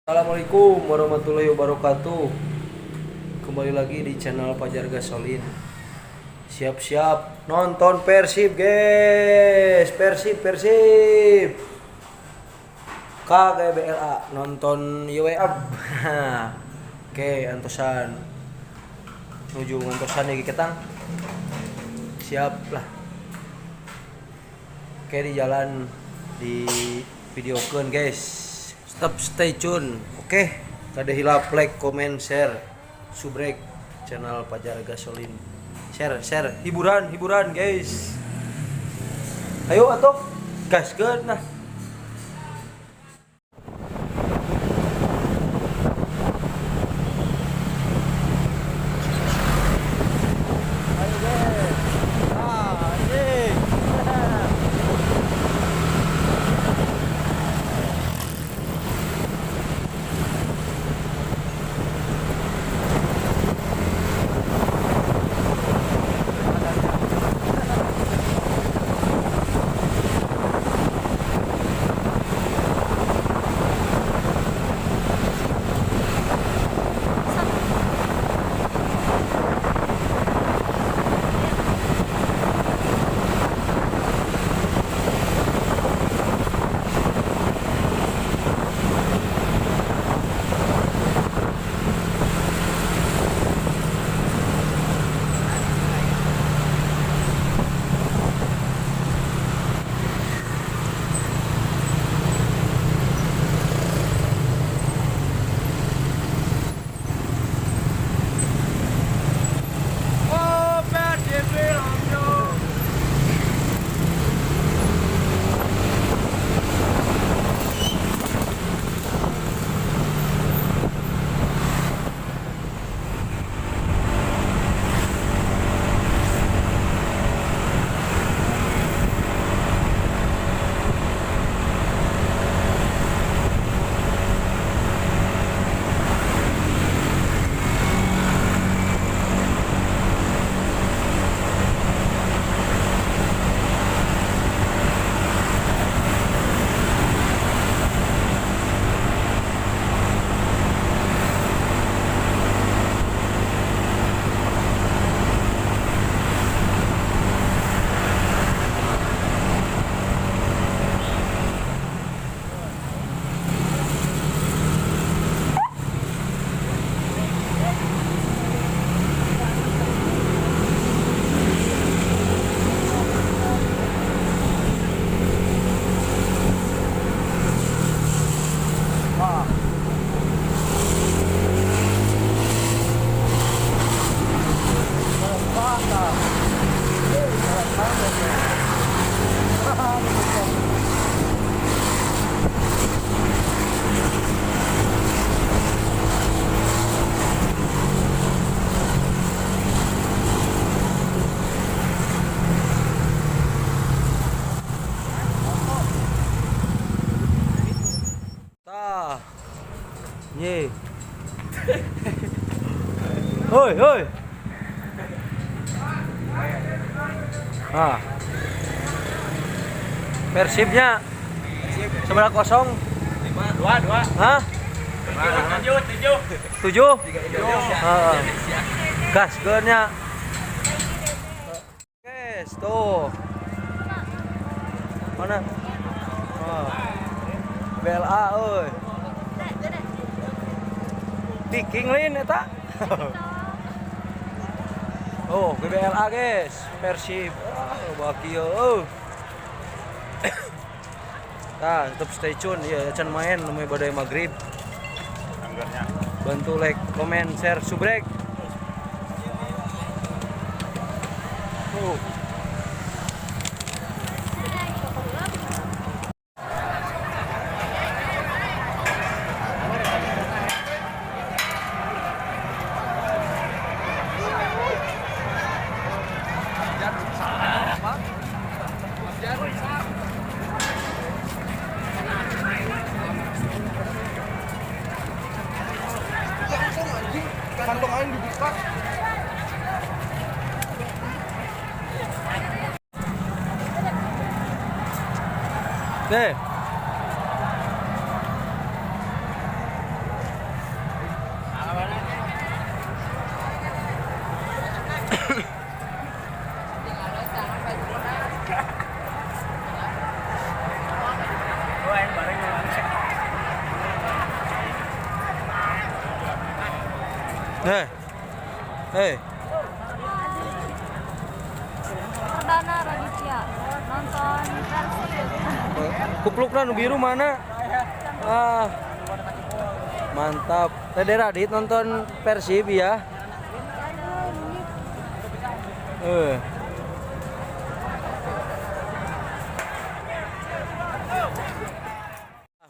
Assalamualaikum warahmatullahi wabarakatuh. Kembali lagi di channel Pajar Gasolin. Siap-siap nonton Persib, guys. Persib, Persib. KGBLA nonton YWA. Oke, antosan. Nuju ngantosan ya ketang. Siap lah. Oke, di jalan di videokeun, guys. Tetap stay tune. Oke, kada hilap like, comment, share, subrek channel Pajar Gasolin. Share, share, hiburan, hiburan, guys. Ayo atuh, gaskeun nah. Ayo, guys. Ah, anjing. Oh, Persib yo. Wah. Wah, tah. Eh, jalan banget ya. Tah. Ye. Hoi, hoi. Ah. Persibnya seberapa kosong? Dua, dua. Hah? Tujuh, tujuh. 7? Heeh. Gas nya. Guys, tuh. Mana? Oh. BLA euy. Viking lin eta. Oh, GBLA, guys, Persib. Ah, baki oh. Nah, tetap stay tune ya, can main namanya badai maghrib. Bantu like, comment, share, subrek. Oh. Langsung anjing, kantong aing dibuka. Deh. Hei. Hei. Perdana Raditya nonton Persib. Kuplukna nu biru mana? Ah. Mantap. Tadi Radit nonton Persib ya.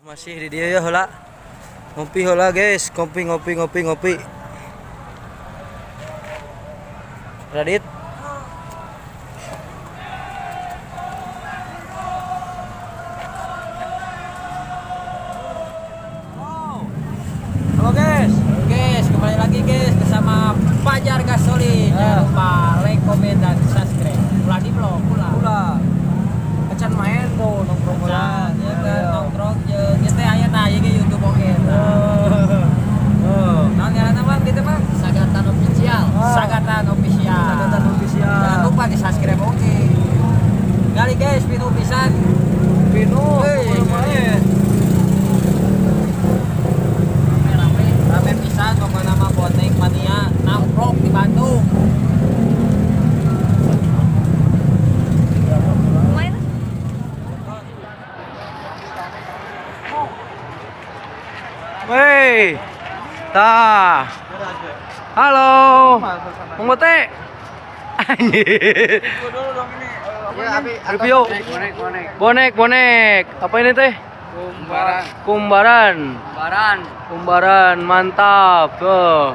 Masih di dia ya heula. Ngopi heula guys, ngopi ngopi ngopi ngopi. Radit. Halo guys. Guys, kembali lagi guys bersama Fajar Gasolin. Jangan lupa like, komen, dan subscribe. Ulah di blog, ulah. Ulah. Acan main tuh nongkrong Nah, ya kan nongkrong jeung geus teh aya nah ieu ge YouTube oge. Oh. Naon ngaranna Bang gitu Bang? Sagatan Official. Ah. Sagatan Official. Sagatan Official. Jangan lupa di subscribe oge. Gali guys, pinu pisan. Pinu, Hei. main. Rame, rame pisan pokokna mah bonek mania nongkrong di Bandung. Main. Wey. Tah. Halo. Mang Bote. Anjir. Review. Bonek, bonek. Apa ini teh? Kumbaran. Kumbaran. Baran. Kumbaran, mantap. Tuh.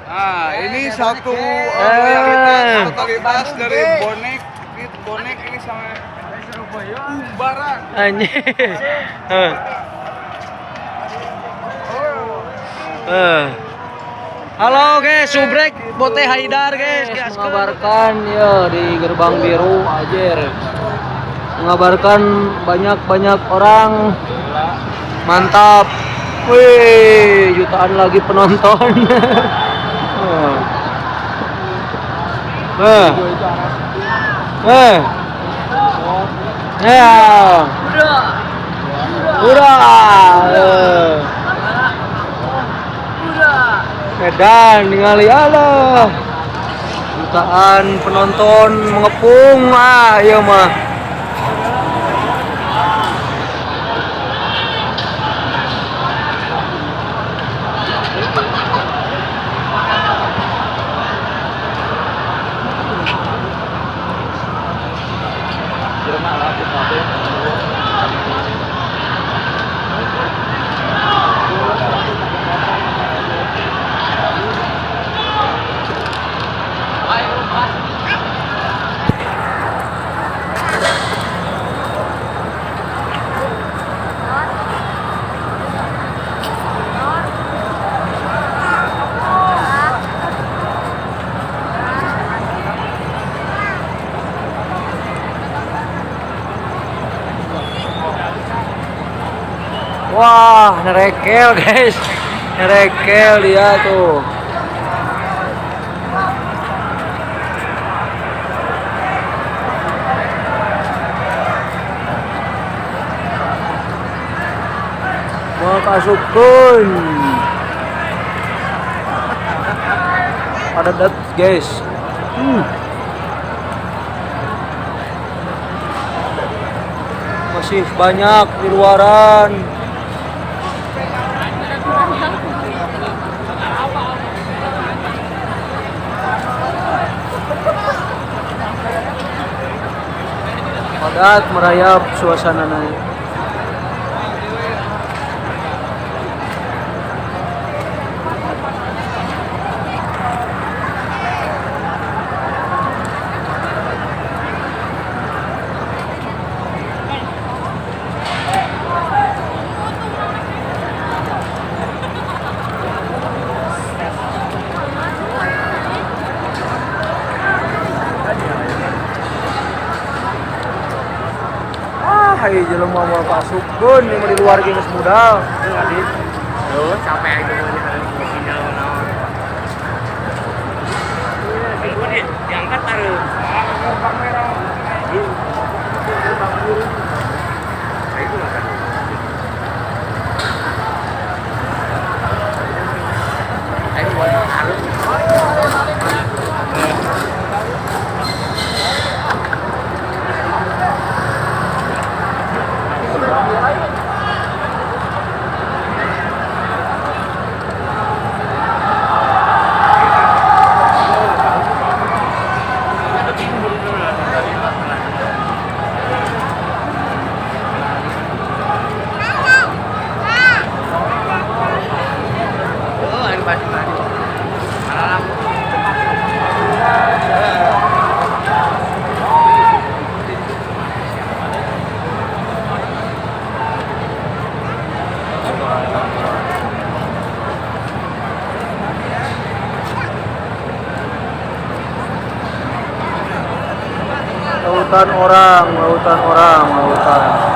Nah, ini satu Eh. totalitas dari bonek, bonek ini sama kumbaran. Anjir. Eh. Eh. Halo guys, subrek Bote Haidar guys. Mengabarkan ya di gerbang biru ajer. Mengabarkan banyak-banyak orang. Mantap. Wih, jutaan lagi penonton. Eh. Eh. Ya. Udah. Eh. Medan ningali Allah. Jutaan penonton mengepung ah ieu mah. Wah, nerekel guys. Nerekel dia tuh. Mau kasupkeun. Ada dat guys. Masih banyak di luaran. Padat merayap suasana naik. Hai jelema moal pasukkeun ieu mah di luar ge geus modal. Tuh, capek aja sinyal naon. Diangkat taruh. Lautan orang, lautan orang, lautan.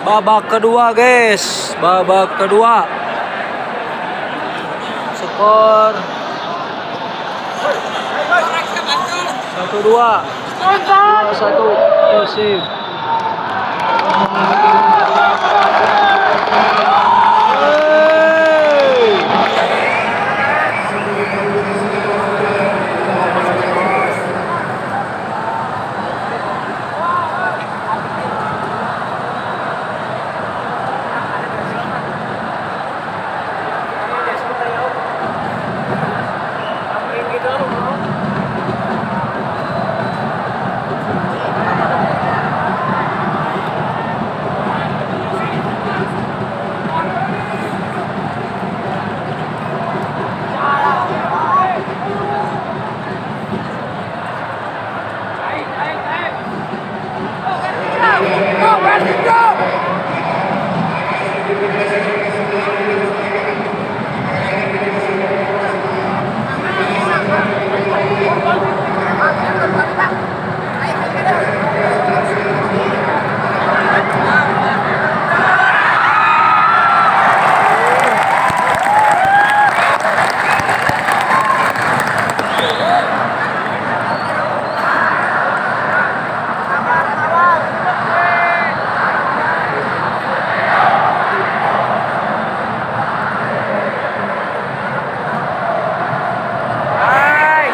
Babak kedua guys, babak kedua. Skor 1-2. 2-1 Persib. Hey!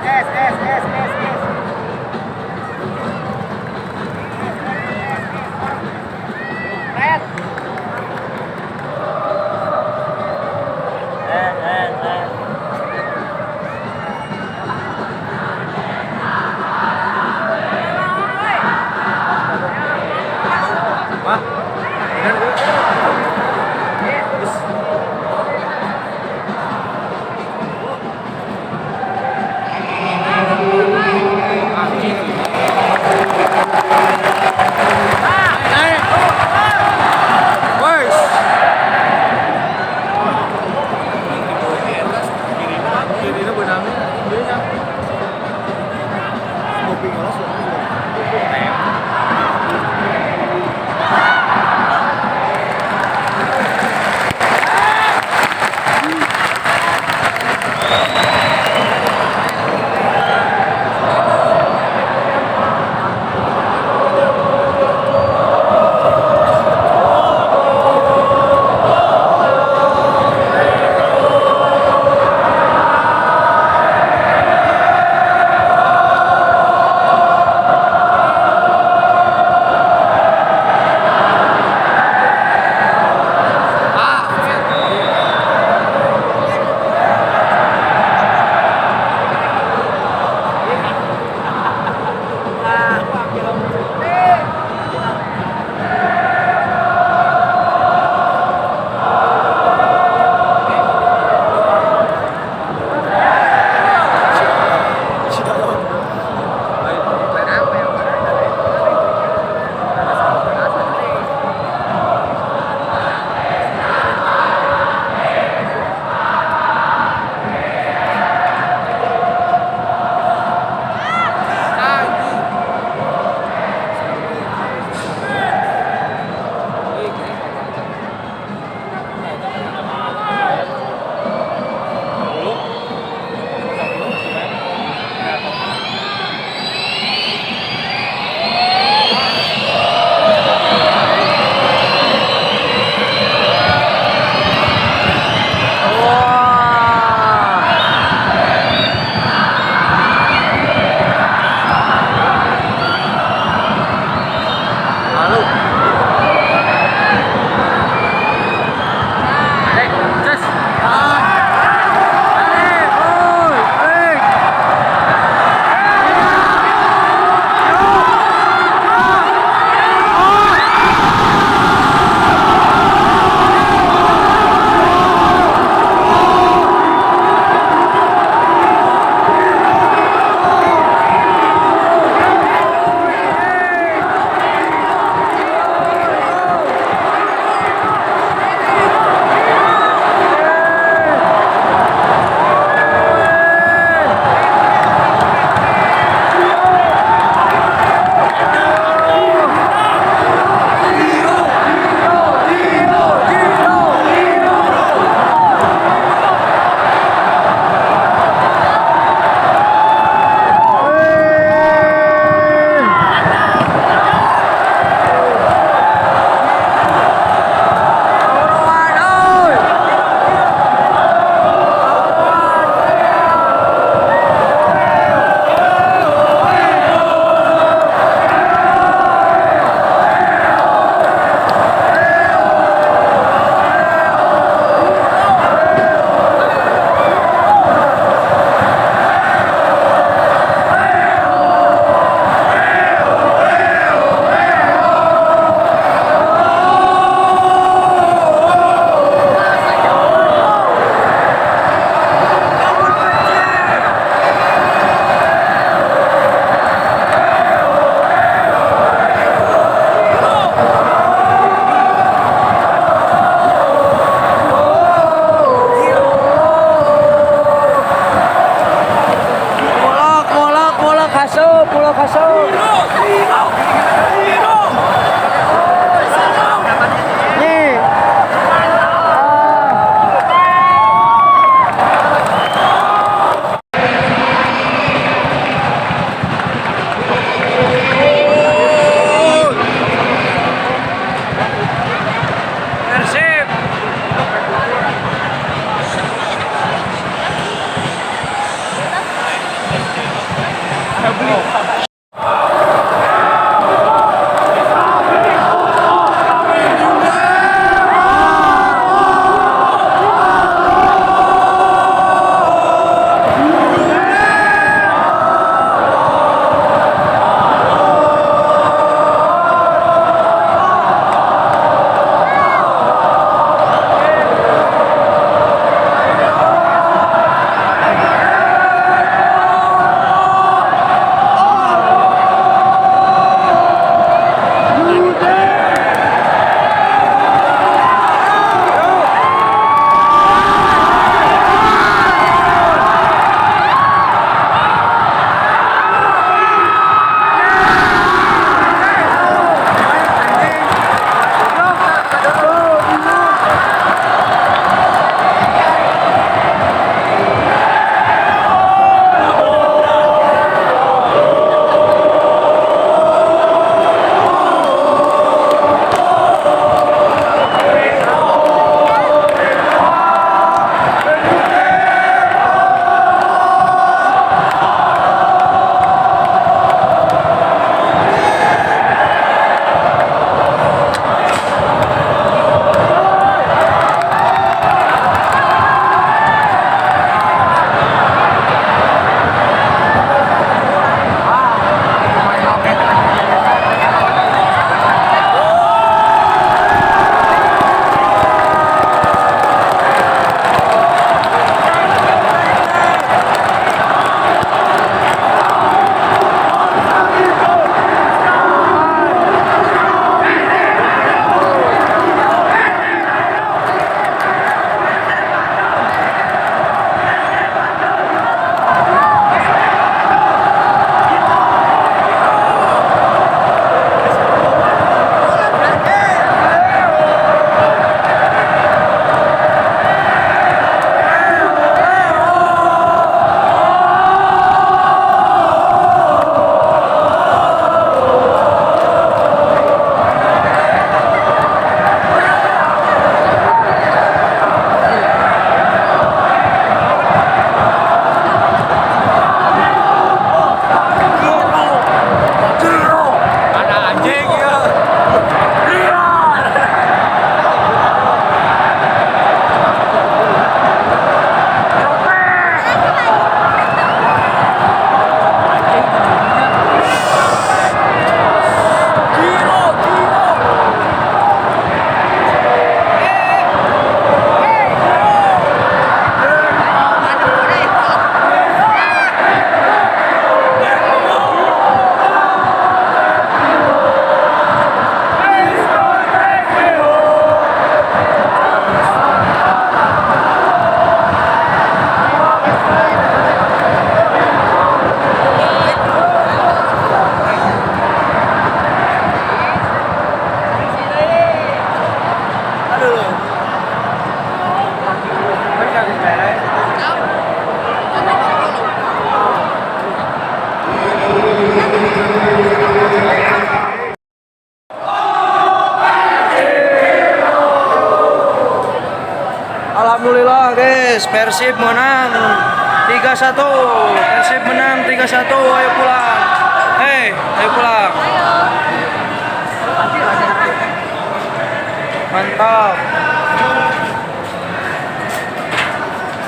S S S S S. Red. N N N. Mah. Alhamdulillah guys, Persib menang 3-1. Persib menang 3-1. Ayo pulang. Hey, ayo pulang. Mantap.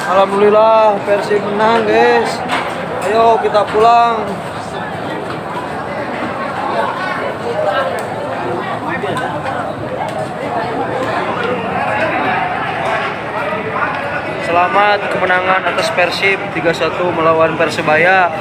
Alhamdulillah Persib menang guys. Ayo kita pulang. Selamat kemenangan atas Persib 3-1 melawan Persebaya.